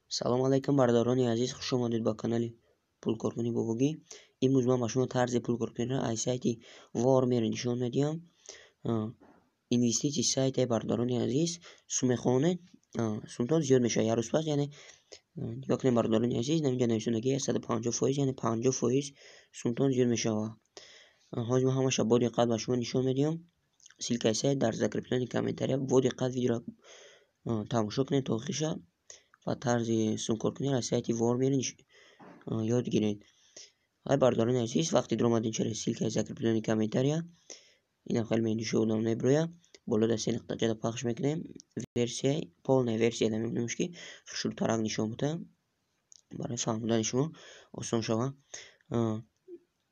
Салом алайкум, бародарони азиз, хуш омадед ба канали Пулкоркунӣ Бобогӣ. Имрӯз ман ба шумо тарзи пулкоркуниро аз сайти Warmer нишон медиҳам. Инвеститсияи сайте, бародарони азиз, сум мехонед, сумтон зиёд мешавад як рӯз пас, яъне нигоҳ кунед, бародарони азиз, инҷа нависондагӣ 150%, яъне 50% сумтон зиёд мешавад. Ҳозир ман ҳамаша бо диққат ба шумо нишон медиҳам. Ссылкаи сайт дар закреплённый комментария. Бо диққат видеоро тамошо кунед то охириша ва тарзи сумкоркуниро аз сайти Warmer ёд гиред. Ай бародарони азиз, вақте дуромадем через ссылкаи закреплённый комментария, инам хеле менюши одам меброяд. Боло дар се нуқтачада пахш мекунем. Версияи полная версия мебинем, ки хушрӯтарак нишон буда, барои фаҳмидани шумо осон шавад.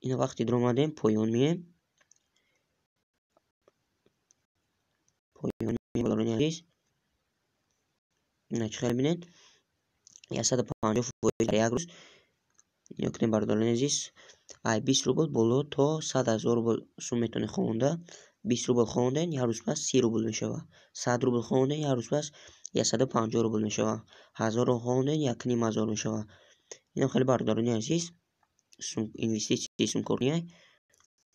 Ина вақте дуромадем, поён меем. Поён меем, бародарони азиз. Ина чӣ хеле бинед? 150% дар як рӯз. Нигоҳ кунед, бародарони азиз, ай 20 рубл боло то 100 ҳазор рубл сум метавонед хонда. 20 рубл хонден, як рӯз пас 30 рубл мешавад. 100 рубл хонден, як рӯз пас 150 рубл мешавад. 1000 рубл хонден, 1500 мешавад. Инам хеле, бародарони азиз, инвеститсияи сумкоркунӣ.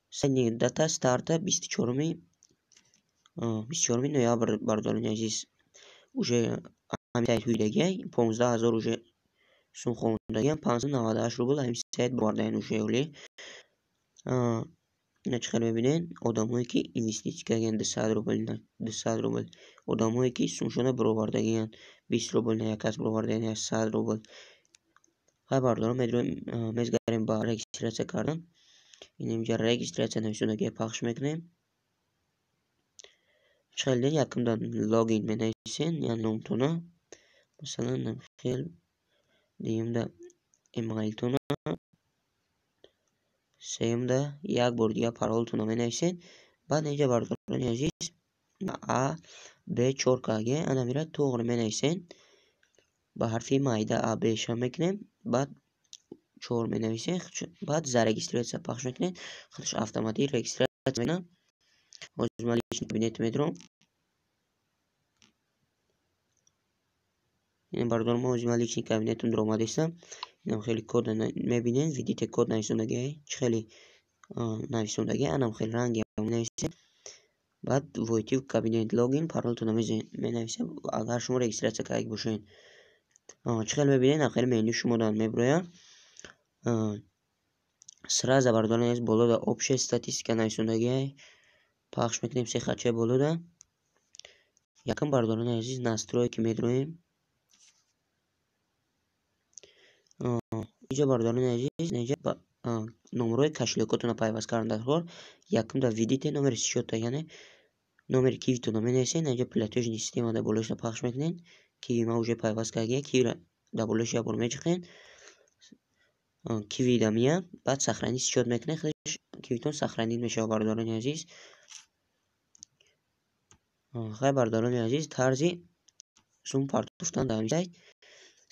Средний дата старта 24 ноябр, бародарони азиз. Уже ҳамин сайт ҳуйдагиай, 15 ҳазор уже сум хондагиам, 598 рубл ҳамин сайт бовардаен уже оли. Ина чӣ хеле мебинед, одамое ки инвеститсия кардагиянд 200 рубл, 200 рубл, одамое ки сумшона баровардагиянд 20 рубл, на як кас баровардагиянд 100 рубл. Хай бародарон, мезгарем ба регистрация кардан. Ин инҷа регистрация нависондагия пахш мекунем. Чӣ хеле дидед, якумда логин менависен, яъне номтона, масалан хел, дуюмда эмейлтона, сеюмда як бор дигар паролтонро менависед. Баъд инҷа, бародарони азиз, А Б чор кг анамира тоғри менависед. Ба ҳарфи майда А Б ша мекунем, баъд чор менависем, баъд зарегистрация пахш мекунед, худаш автоматик регистрация мекунад. Ҳозир ман личный кабинет медорам. Ин бародарон, мо ҳозир ман личный кабинетам дуромадистам. Инам хеле код мебинед, введите код нависондагиай, чӣ хеле нависондагиай, анам хеле ранги менависем. Баъд войти в кабинет, логин, паролтонро менависем, агар шумо регистрация карда бошед. Чӣ хеле мебинед, хеле меню шумодан меброяд. Сразу, бародарони азиз, боло да общая статистика нависондагиай, пахш мекунем се хатчаи болода. Якум, бародарони азиз, настройки медроем. Инҷа, бародарони азиз, инҷа номерҳои кошелёкотонро пайваст кардан дар кор. Якумда введите номери счёта, яъне номери кивитонро менависед. Инҷа платёжный система дар болояшро пахш мекунед. Киви ман уже пайваст кардагиам, кивиро дар болояш як бор меҷиқед. Киви да меяд, баъд сохранить счёт мекунед, худаш кивитон сохранить мешавад, бародарони азиз. Хай, бародарони азиз, тарзи сум партофтан дар ҳамин сайт.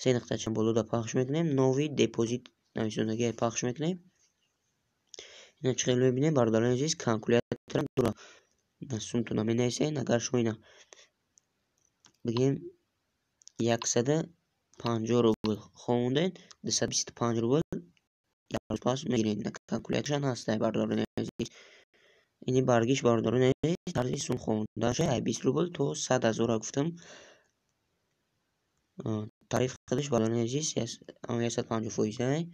Се нуқтача болода пахш мекунем, новый депозит нависондагиай пахш мекунем. Ина чӣ хеле мебинем, бародарони азиз, калкуляторам дора. Сумтонро менависед, агар шумо ина бигем 150 рубл хондед, 225 рубл як рӯз пас мегиред. Калкуляторшам ҳастай, бародарони азиз. Ини баргиш, бародарони азиз, тарзи сум хондаша ай 20 рубл то 100 ҳазора гуфтам. Тариф худаш, бародарони азиз, 150%.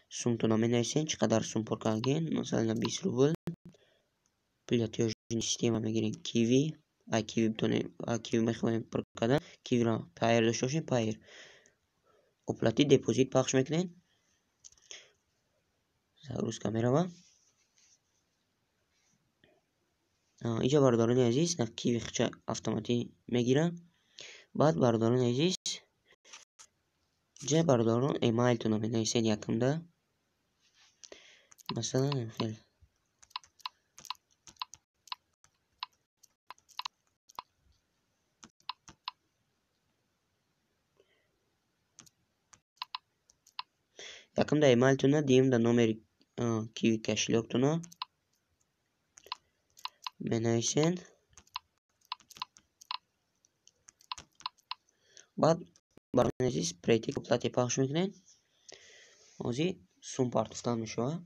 Сумтонро менависед, чӣ қадар сум пур кардагиен, масалан 20 рубл. Платёжный система мегирем киви, ай киви битонем, ай киви мехоҳем пур кардан, кивиро Payeer дошта бошем, Payeer. Оплатить депозит пахш мекунед. Загрузка меравад. Инҷа, бародарони азиз, киви худша автоматик мегирад. Баъд, бародарони азиз, инҷа, бародарон, эмейлтонро менависед якумда. Масалан, хел якумда эмейлтонро, дуюмда номери киви кошелёктонро менависед. Баъд Бародарони азиз, перейти к оплате пахш мекунед. Ҳозир сум партофтан мешавад.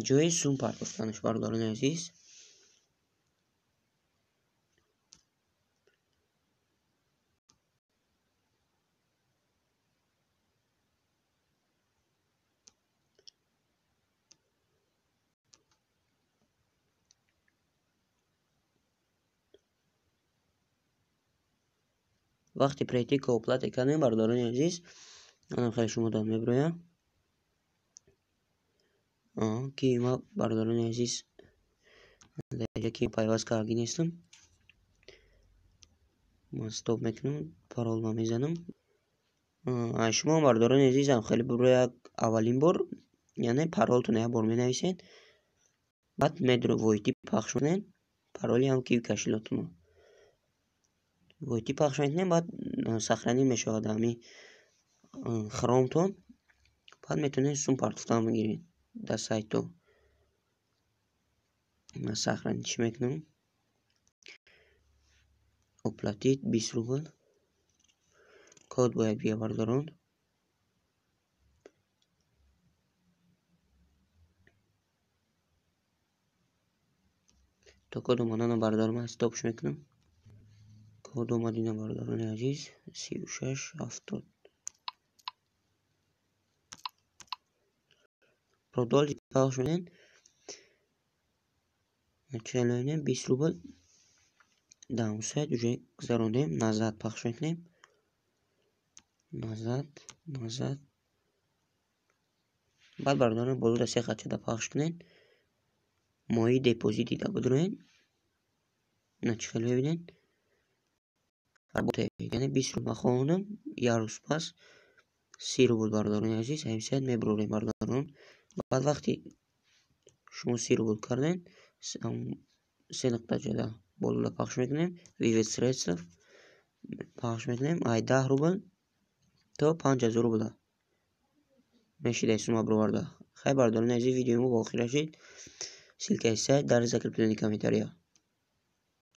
Ҷои сум партофтанаш, бародарони азиз. Вақти перейти к оплате кардем, бародарони азиз, анам хеле шумо дар мебироям, ки ма, бародарони азиз, ки пайваст карда нестам. Ман стоп мекунам, паролма мезанам. Шумо, бародарони азизам, хеле бибирояд аввалин бор, яъне паролтон як бор менависед, баъд медро войти пахш мекунед, пароли ҳам киви кошелёктонро войти пахш мекунем, баъд сохранить мешавад ҳами хромтон, баъд метавонед сум партофтан бигиред дар сайтҳо. Ман сохранить чӣ мекунам? Оплатить 20 рубл. Код бояд бия, бародарон. То код омадана, бародарон, ман стопш мекунам. Код омадина, бародарони азиз, 36 70. Продолжить пахш мекунед. Чӣ, 20 рубл дар он сайт уже гузарондем. Назад пахш мекунем. Назад, назад. Баъд, бародарон, болода се хатчада пахш кунед. Мои депозити да бидроед. На чӣ хел мебинед? Яъне 20 рубл хондам, як рӯз пас 30 рубл, бародарони азиз, ҳамин сайт мебурорем, бародарон. Баъд вақти шумо 30 рубл кардем, се нуқтачада болода пахш мекунем, вывод средств пахш мекунем, ай 10 рубл то 5000 рубла мешидай сума бироварда. Хайр, бародарони азиз, видеои мо ба охир расид. Ссылкаи сайт дар закреплённый комментария.